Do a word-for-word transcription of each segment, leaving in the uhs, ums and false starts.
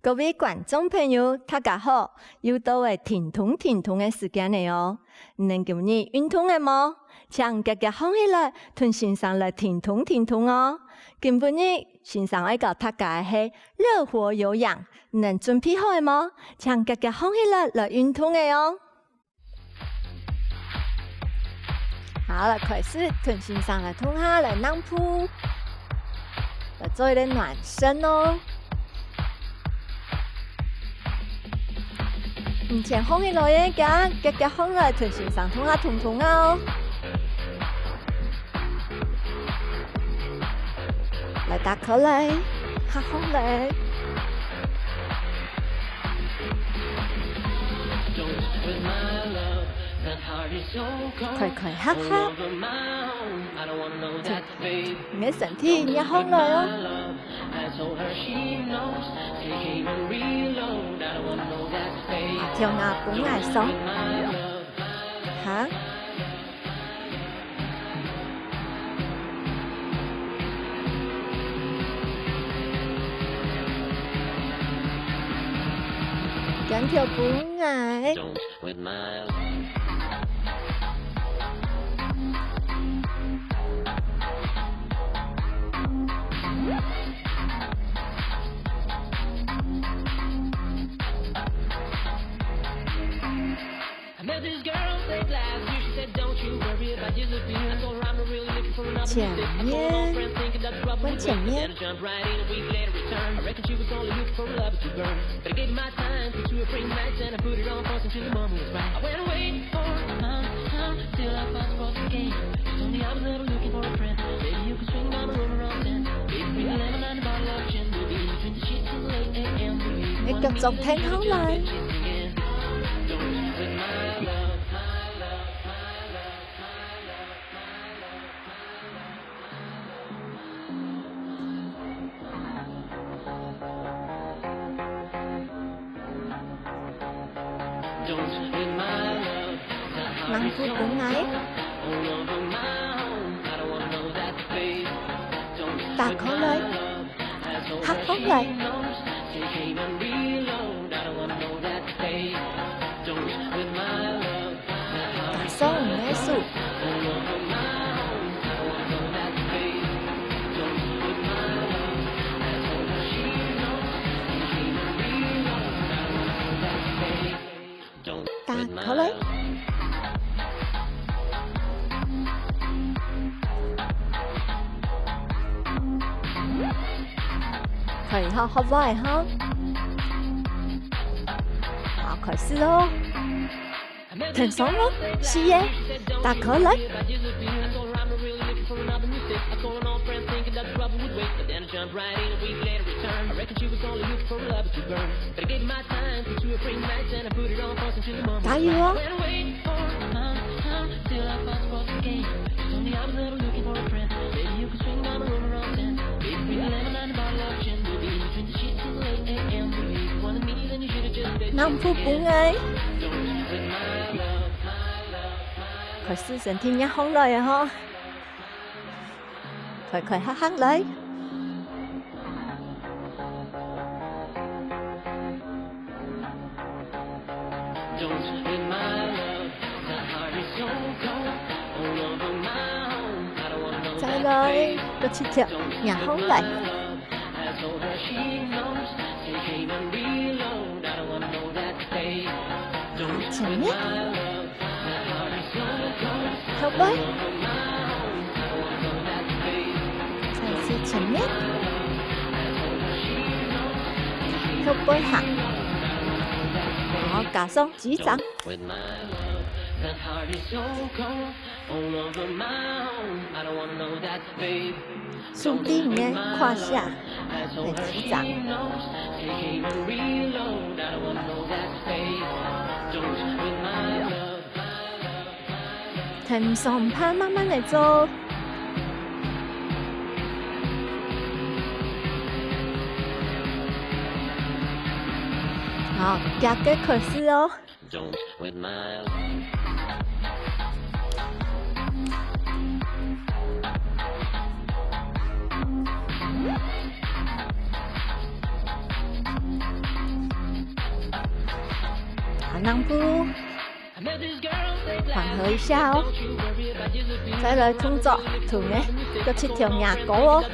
各位觀眾朋友，大家好！又到了停動停動个時間了哦！你等今日運動了無？請遽遽䟘起來，同先生來停動停動哦！今晡日先生愛教大家个係樂活有氧，你等準備好了無？請遽遽䟘起來，來運動了哦！ 好，來開始，同先生來動下來躘步，來做一個暖身哦。你先䟘起來耶，遽遽䟘來，同先生動下動動啊哦。 來打開來，合合來。開開合合。你个身體壓䟘來哦。啊，跳啊，分𠊎爽。哈？ 牽跳分𠊎。前面，往前面。你腳掌挺好來。 能不分𠊎？打開來，合合來。 加上你个手。打開來。 可以吼，好不好吼？好，開始哦。挺爽哦，四个，打開來。加油哦！ 能不分𠊎？開始身體熱紅來啊吼！ 快快行行來。再來，過七條，迎上來。前面。 後背。再次前面。後背下。好，加上幾張。手對你个胯下，來幾張。停爽毋怕，慢慢來做。好，遽遽開始哦。下兩步，緩和一下哦。再來動作，同个，各七條牙膏哦。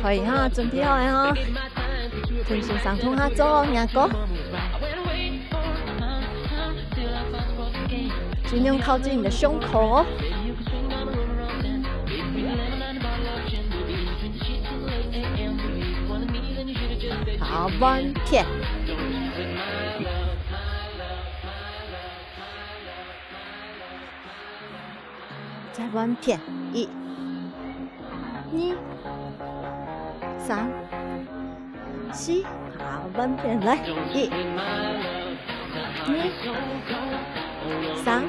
可以哈，準備好了哈，同先生同下做哦，牙膏。盡量靠近你的胸口哦。 好，換片。再換片，一、二、三、四，好，換片來，一、二、三、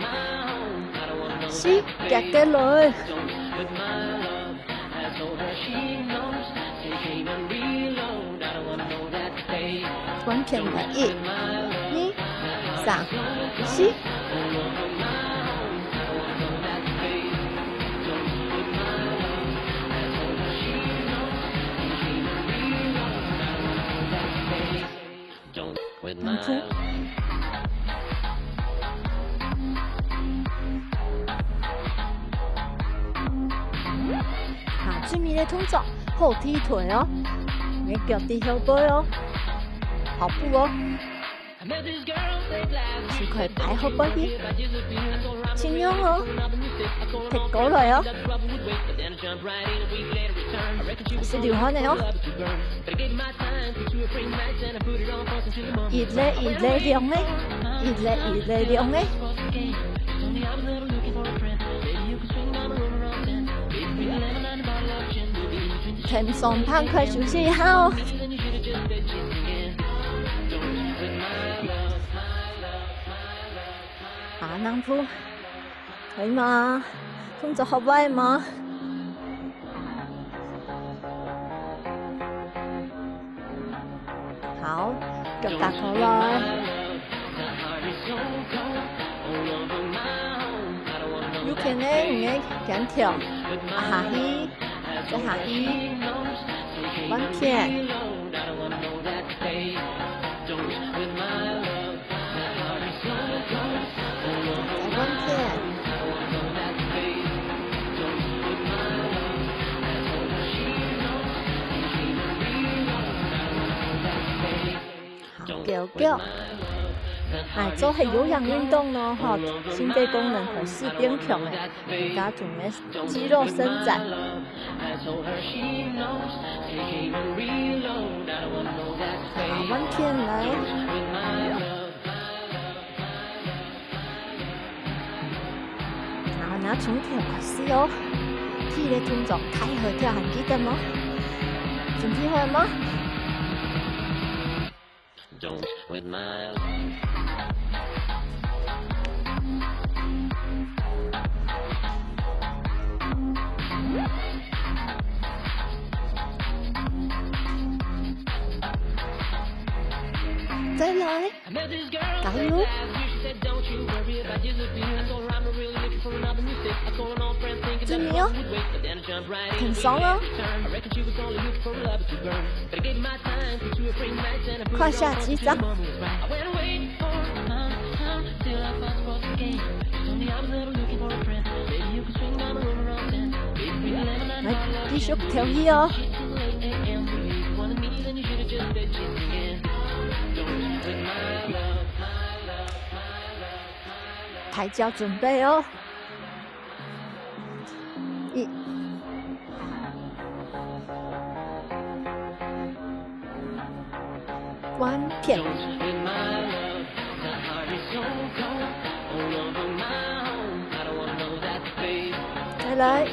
四，夾夾來。 換片來，一、二、三、四。 好，最尾个動作，好踢腿哦，你个腳踢後背哦，跑步哦，手可以擺後背去，盡量哦，踢過來哦。 係流汗个哦。一个一个量个，一个一个量个。停上半塊休息一下哦。下兩步。 可以嗎？動作好壞嗎？好，腳打開來。有可能你个肩頭壓下去，再下去，換片。 再換片。好，狗狗。哎，做下有氧運動咯，吼，心肺功能同時變強个，加強个肌肉伸展。好，換片來。 然後拿從頭開始哦，踢个動作，大合跳，還記得無？準備好了嗎？再來。 加油！注意哦，挺爽哦！胯下肌張。來，繼續調氣哦。 抬腳準備哦。一，換片。再來。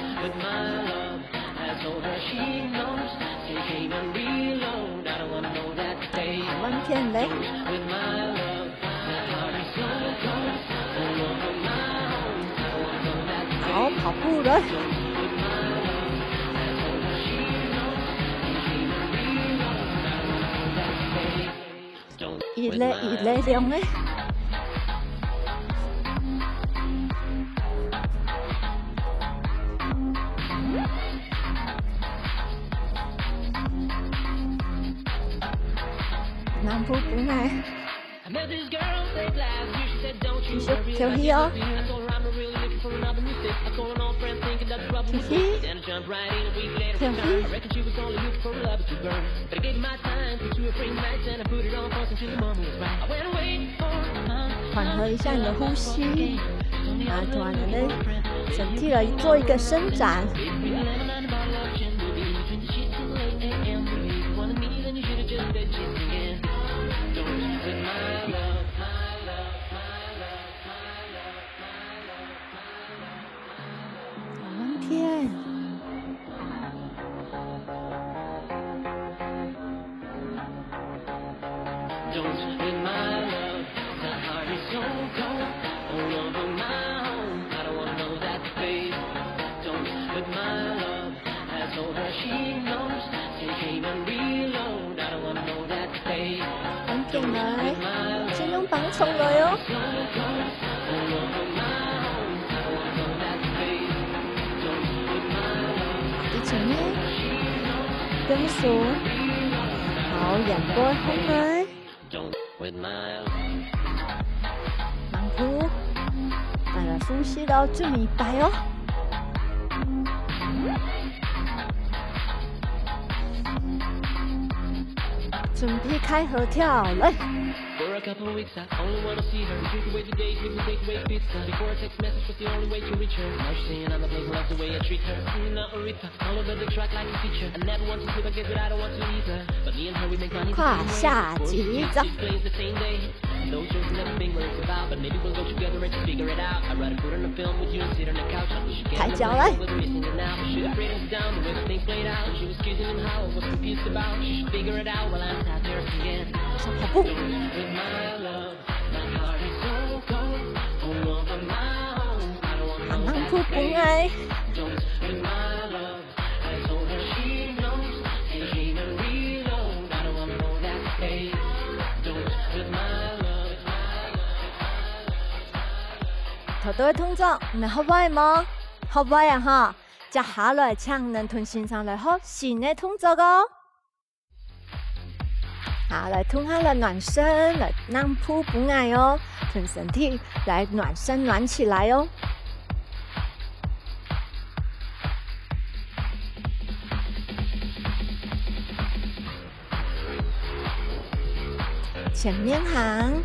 換片咧。 好，跑步來。一个一个量个。 再南部本來。繼續跳起哦。跳起。跳起。緩和一下你的呼吸，啊，突然間呢，身體來做一個伸展。 好，慢點。放鬆來，盡量放鬆來哦。第七面，放鬆。好，眼波紅來。 慢呼，大家呼吸到最尾擺哦。準備開合跳，來。 胯下起伏。抬腳來。小跑步。 行行步步來。頭到个動作，你學會無？學會啊哈！接下來，請你同先生來學新个動作哦。 好，來，同下來暖身，來，躘步步來哦，同身體來暖身暖起來哦。前面行。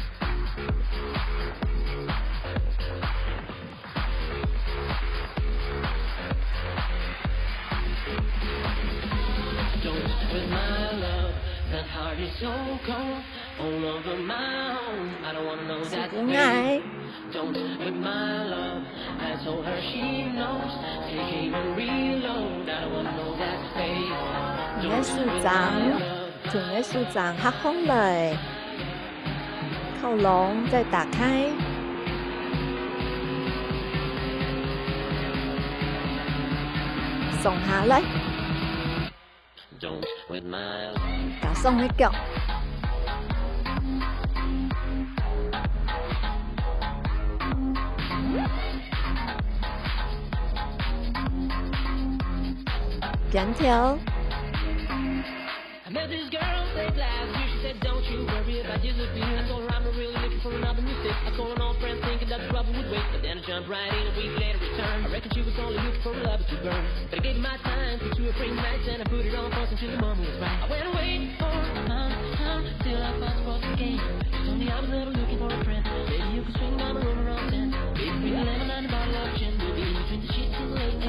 你个手掌，從你个手掌合上來，靠攏再打開，鬆下來。 加上个腳。邊跳。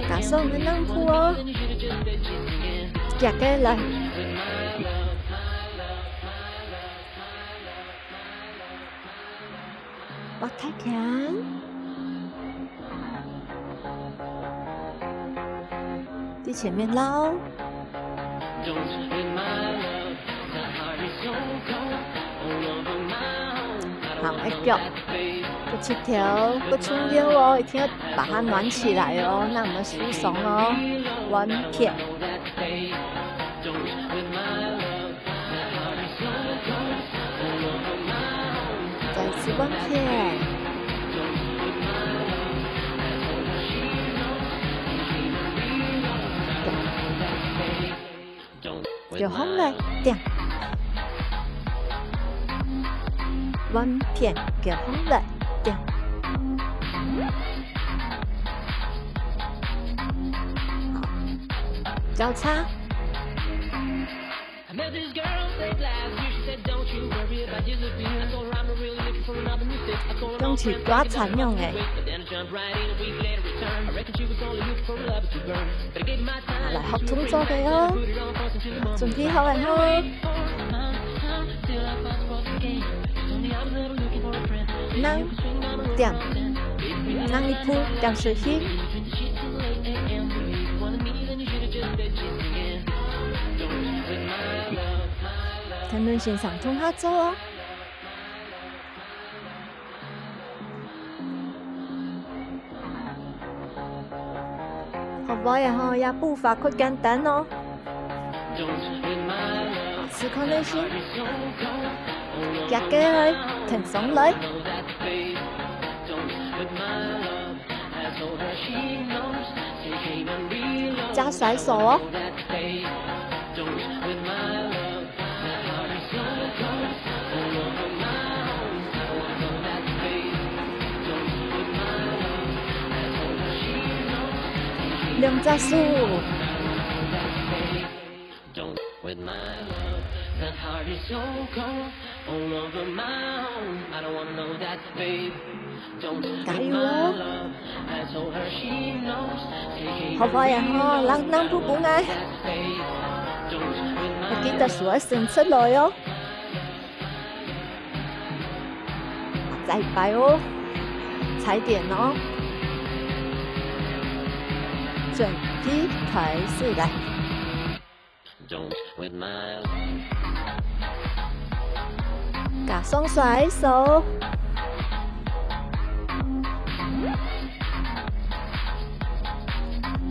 加上个躘步哦，夾个來。 畫太強。在前面撈。好，愛腳，這膝頭不重要哦，一定要把它暖起來哦，讓我們舒鬆哦，彎片。 再次往前。有風了，點。換片，叫紅來，點。好，交叉。 用起大餐樣誒。好，來學動作个哦。準備好了吼。掕，點，掕一步，點出去。 跈等先生同下做哦。學會了吼，這步伐較簡單哦。試看仔先，夾過來，跈上來。 加甩手哦。兩隻手。 加油哦！好快呀吼，人人都不愛。要記得手愛伸出來哦。再一擺哦，踩點哦。準備開始來。 加上甩手，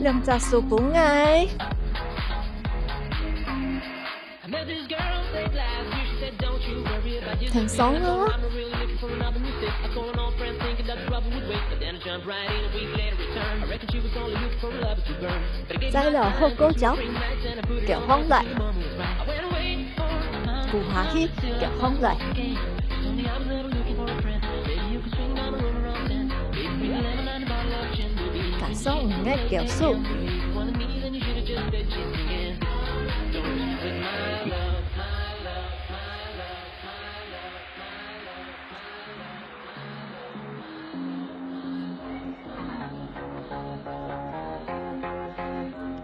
兩隻手分開。跈上哦。 再來學過招，叫紅來。跍下去，叫紅來。加上你个腳手。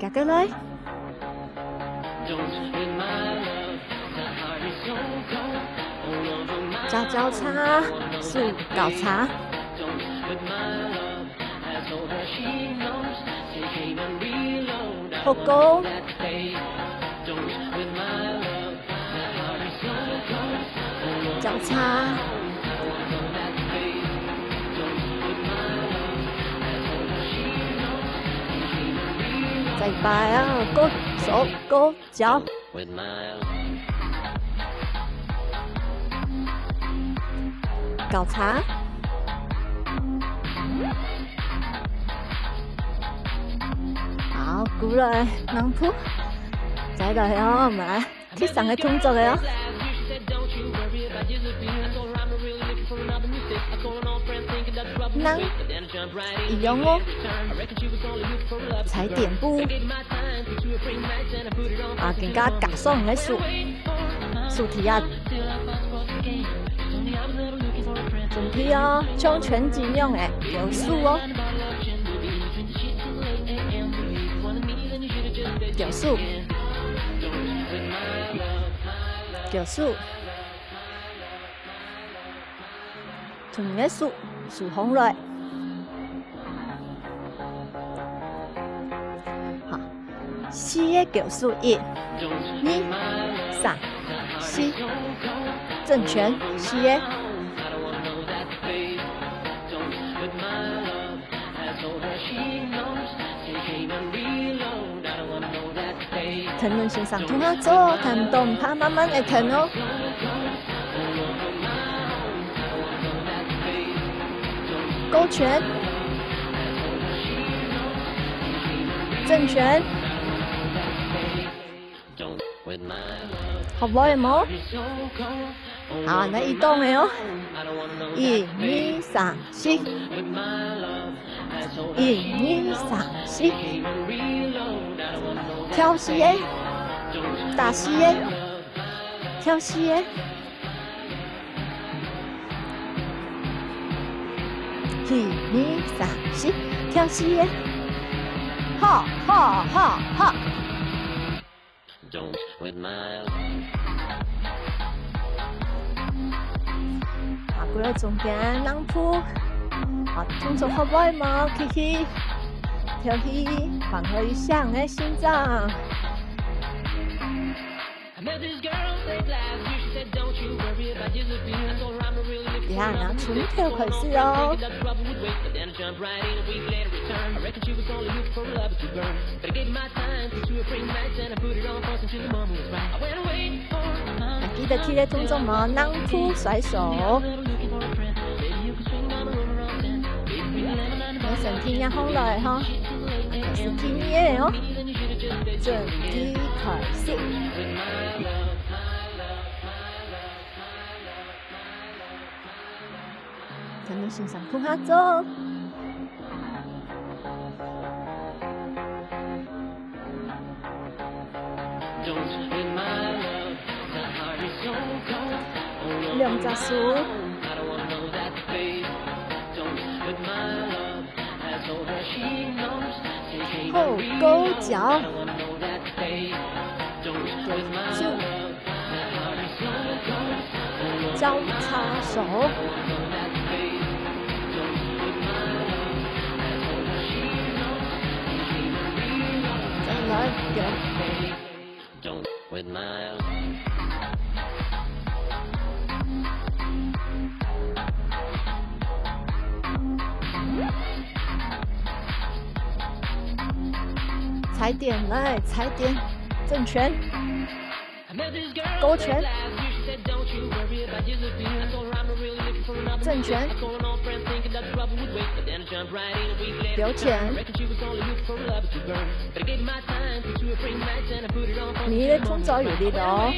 夾過來。腳交叉，手交叉。 好高。交叉。再一擺啊，高手高腳。 交叉。好，過來，兩步。再來哦，我們來第三個動作了哦。 人一樣哦，踩點步，啊，更加加上你个手，手提啊。準備哦，像拳擊樣誒，有手哦。有手。有手。 同你个手，手放落。好，四个交手，一、二、三、四，正拳，四个。 跈等先生同下做，跈等毋怕，慢慢仔跈哦。勾拳，正拳，學會了無？好，來移動个哦。一、二、三、四。一、二、三、四。跳四个，打四个，跳四个。一、二、三、四，跳四个。好，好，好，好。 啊，過來中間，讓步。啊，動作好毋好？去去，跳去，放開一下你个心臟。呀，那從頭開始哦。 啊，記得記得動作無？讓步甩手。你身體壓好來吼，啊，開始敬業哦。準備開始。 看你身上空下做。兩隻手。後勾腳。對，手。 交叉手。再來一個。 踩點來，踩點，正拳，勾拳，正拳，勾拳。你个動作有力哦。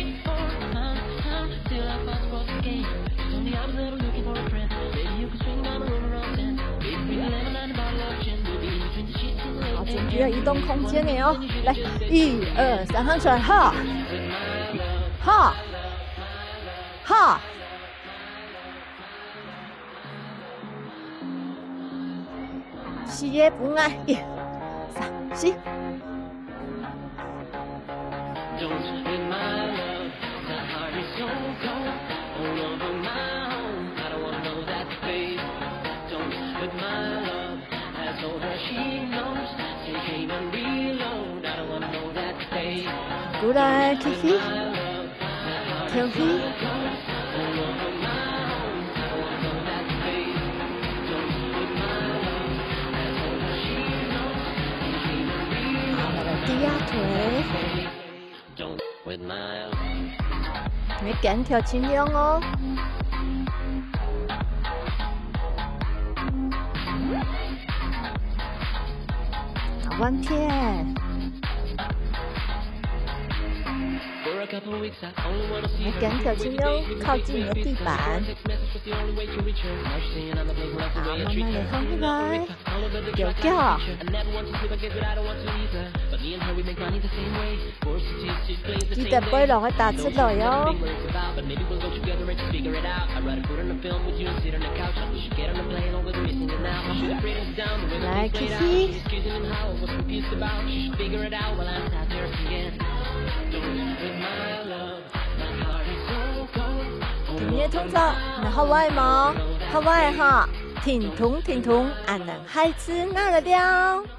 好，準備要移動空間了哦。來，一、二、三，喊出來，哈！哈！哈！ 四个分啊，一、三、四。過來，起起。 跳起。啊，來，來，低下腿。你跟跳盡量哦。啊，換片。 你跟跳盡量靠近你的地板。好，慢慢地放下來。有夠。記得背囊愛打直來哦。來，起起。 今日動作，你學會無？學會吼，停動，停動，恁樣下一次拿來尞。